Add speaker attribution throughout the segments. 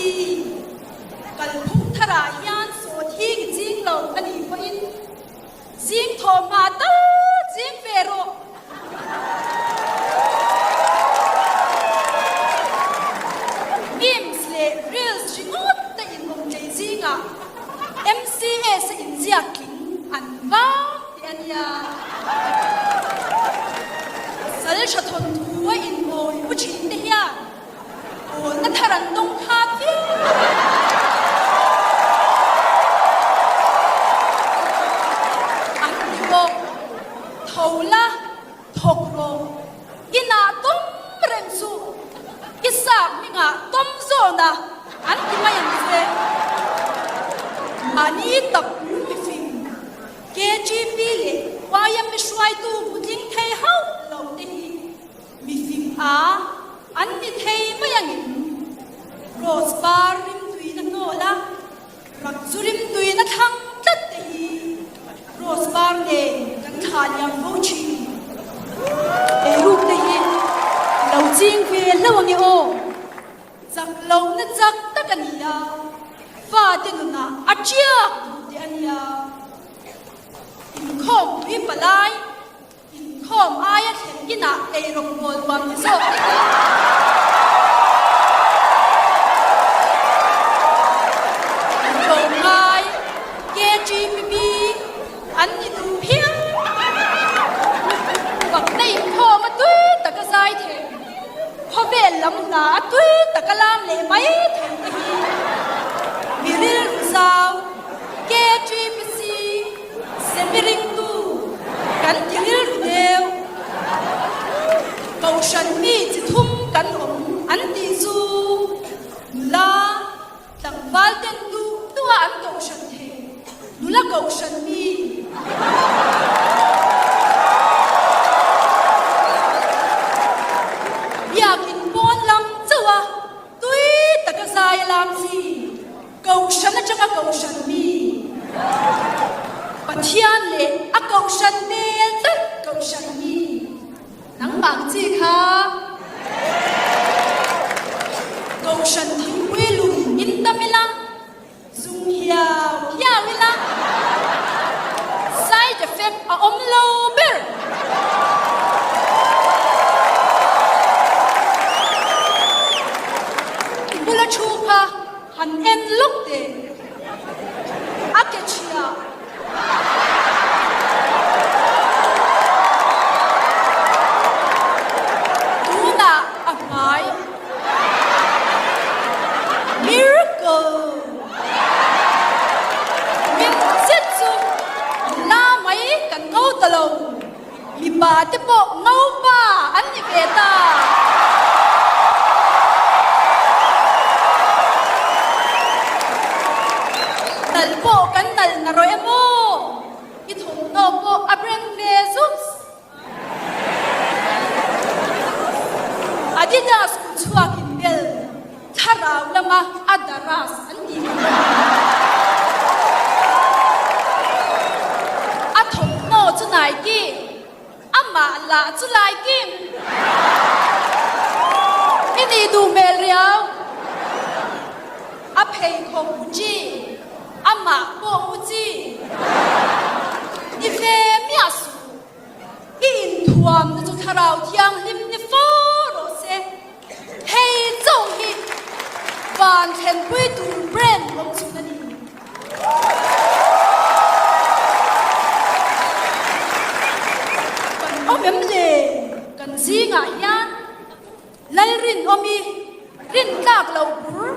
Speaker 1: chi. Kalphung tharah hian sawhthing i ching lo a nih pawhin zing thawhhma tal ching ve rawh. Memes leh reels ringawt te inawmtlei zingah MCS a inziak tling an vang teh a nia. Sal tha thawnthu a inhawi u thin te hian pawlna thar an dawng kha viau. An ti bawk. Tho la, thawk rawh. Inah tawm reng suh. I sap hmingah tawm zawn a, an ti mai ang che. Mahni tak mifing KGP leh YMA hruaitu putling thei hauh lo te hi mifing a an ni thei mai angin Rose par rimtuina hnawl a, rak chu rimtuina thlang tlat te hi Rose par nen kan thlah liam fo thin. Eiruk te hi lo ching ve hlauh ange aw. Chak lohna chak tak a ni a, fate nunah a tiak duh teh a nia. Inkhawm pui palai, inkhawm aia thlen inah eirawngbawl huam ni zawk te hi. Tlawmngai, KGPB, an ni duh phian. Fakna inkhawm a tui taka zai thei. Khawvel lam hna a tui taka lam leh mai thei te hi mi rilru zau, KGPC, semi ringtu kan ti rilru deuh. Kohhran mi chi thum kan awm an tih chu nula tlangval ten duh duh a an kohhran thei, nula kohhran mi. Biakin pawn lam chauh a tui taka zai a lam chi, kohhran atanga kohhran mi. Pathian leh a kohhran hmel tlat kohhran mi. Nangmah chi kha Kohhran thingpui lum in tam ila, zung hiau hiau ila, side effect a awm lo ber. I bula thu kha han en lawk teh, a ke chhia. Tunah a hmai Miracle min zet chu nula mai kan ngo ta lo, mipa te pawh ngo pa an ni ve ta. Nalh pawh kan nalh na rawh em aw? I thawmhnaw pawh a brand ve zuks. Adidas kut chhuak in bel thlarau lama a daras an tih kha. A thawmhnaw chu Nike, amah lah chu Laikim. I nih duh hmel riau. A pheikhawk Gucci. Amah pawh u chi ni ve miah suh. I inthuamna chu Thlarau Thianghlim ni fo rawh se. Hei chauh hi van thlenpui tur brand awm chhun a ni. Kan awm em le? Kan zingah hian Lalrinawmi rin tlak lo bur.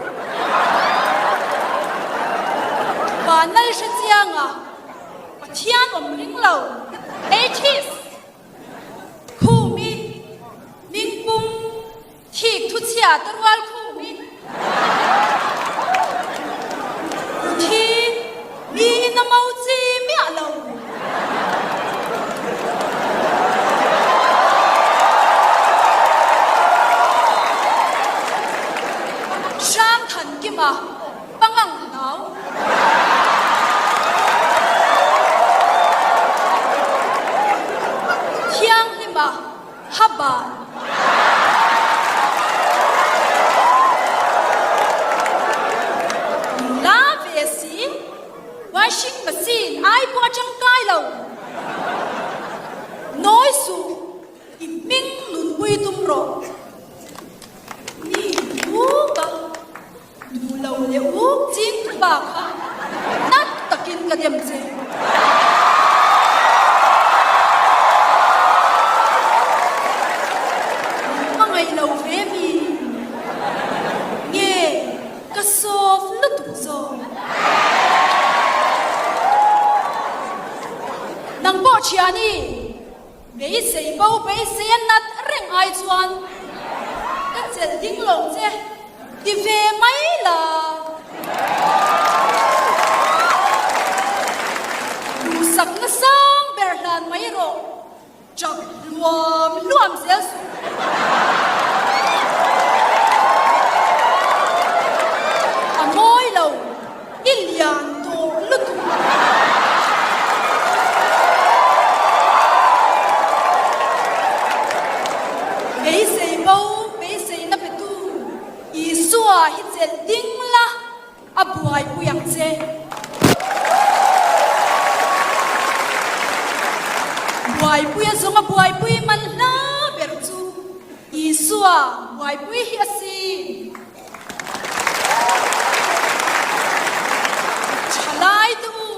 Speaker 1: Vanlal hre chianga Pathian awm ring lo, atheist, Khumi, Mingpum, thik thu chhia te rual Khumi, Ruthi, mi in a mo chi miah lo. Hrang Thankima pangang hlau. Thianghlima Habal. Washing machine ai pawh a tangkai lo. Nawi suh, i hming nunpui tum rawh. Mi duka duh lo leh uk ching tu pa kha nat takin ka dem che. Min hmangaih lo ve mi nge ka soft lutuk zawk. Nang pawh thiani. Beisei bo beisei a nat reng ai chuan ka chelh ding lo che ti ve mai la. Duhsakna sang ber hlan mai rawh, chak hluam hluam zel suh. A mawi lo. I lian tawh lutuk. Beisei bo, beiseina petu Isua hi chelh ding la, a buaipui ang che. Buaipui a zawnga buaipui man hla ber chu Isua buaipui hi a si. Thalai te u,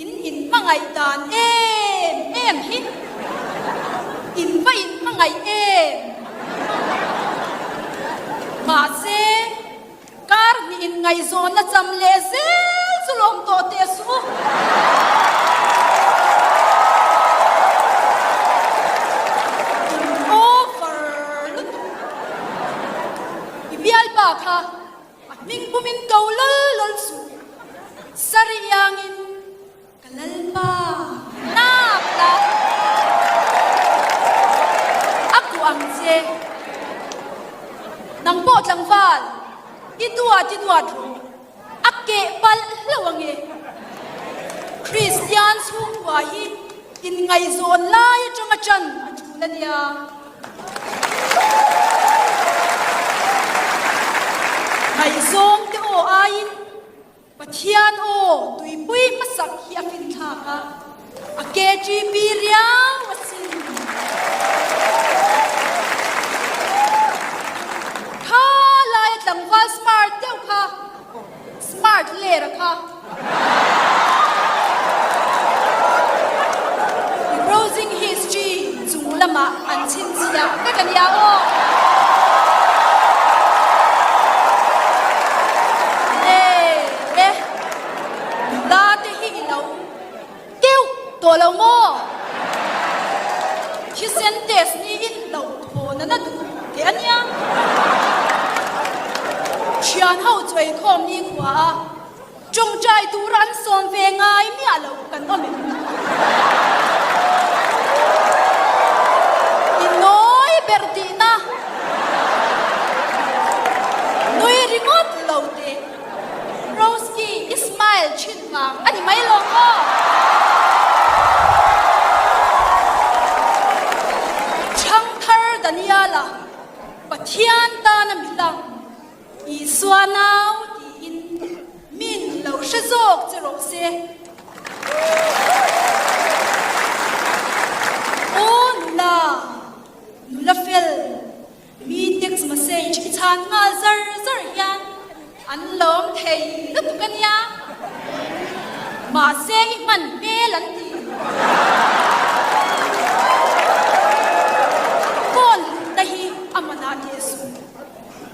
Speaker 1: in inhmangaih dan em em hi in va inhmangaih em? Mahse, kar hnih inngaihzawnna cham leh zel chu lawm tawh teh suh u. In over lutuk. I bialpa kha a hming pumin ko lal lal suh. Sari iangin ka lalpa nak la a kuah ang che. Nang pawh tlangval i duat i duat rawh a keh palh hlauh ange. Kristian chhungkua hi Inngaihzawn lai atanga ṭan a ṭul a nia. Ngaihzawng te aw aiin Pathian aw tuipui hmasak hi a finthlak a, a KGB riau asin. Kha laia tlangval smart deuh kha Smart ler a kha. I browsing history chung lamah an chhinchhiah vek a nia aw. Le le, nula te hi i lo keuh tawh lo maw? Thisen test niin lo thawn a na duh teh a nia. Thian ho chu eikhawm ni khua a, tawngtai tura an sawm ve ngai miah lo kan awm em? I nawi ber tihna nui ringawt lo teh. Roski i smile thin vang a ni mai lo maw? Thangthar Daniela Pathian tana mi lang Isua nau tiin min lo hre zawk che rawh se. Aw nula, nula fel. Mi text message i chhan nghal zar zar hian an lawm thei lutuk a nia. Mahse i hman hmel an ti. Phone hlutna hi a manah teh suh.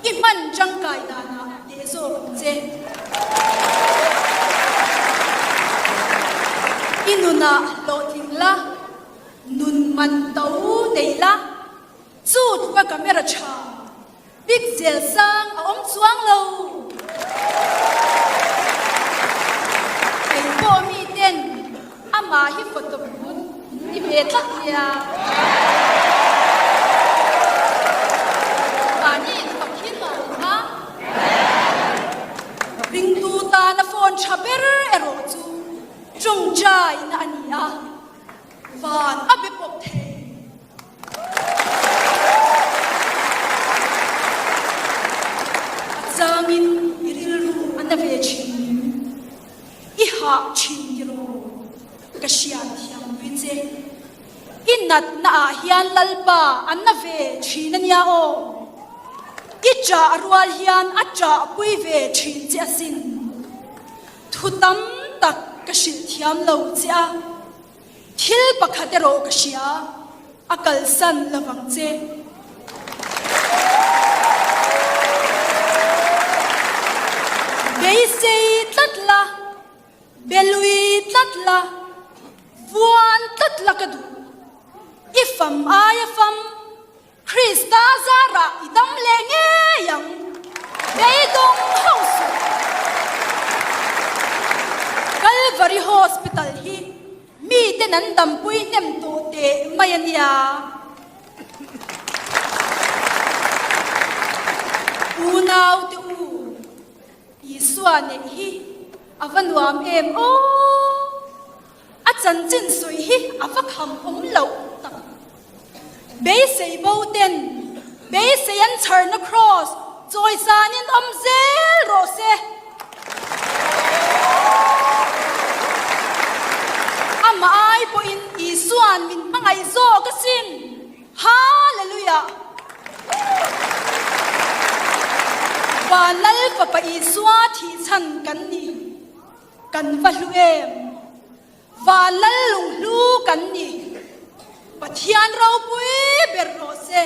Speaker 1: I hman tangkai danah teh zawk ang che. I nunah hlawhtling la, nun man to nei la. Chu tluka camera tha pixel sang a awm chuang lo. Kei pawh mi ten amah hi photo booth ni ve tlat nia. Mahni infak hi nuam kha. Ringtu tana phone tha ber erawh chu tawngtaina a ni a, van a be pawp thei. A changin i rilru a na ve thin. I ha. hah thin tiraw? Ka hriat thiam pui che. I natna ah hian Lalpa a na ve thin a nia aw. I ṭah rual hian a ṭah pui ve thin che asin. Thu tam tak ka hrilh thiam lo che a. Thil pakhat erawh ka hria, a kalsan lovang che. Beisei tlat la, belui tlat la, vuan tlat la ka duh. I fam aia fam. Krista zarah i dam leh ngei ang. Beidawng hauh suh. Calvary Hospital hi miten an dampui hnem tawh teh mai a nia. Unaute u, Isua neih hi a va nuam em aw! A chanchin sawi hi a va kham awm loh tak. Beisei bo ten beisei an chharna kraws chawisanin awm zel rawh se. Amah ai pawhin Isua'n min hmangaih zawk asin. Hallelujah! Van Lal Fapa Isua thihchhan kan ni. Kan va hlu em? Van lal lunghlu kan ni. Pathian ropui ber rawh se.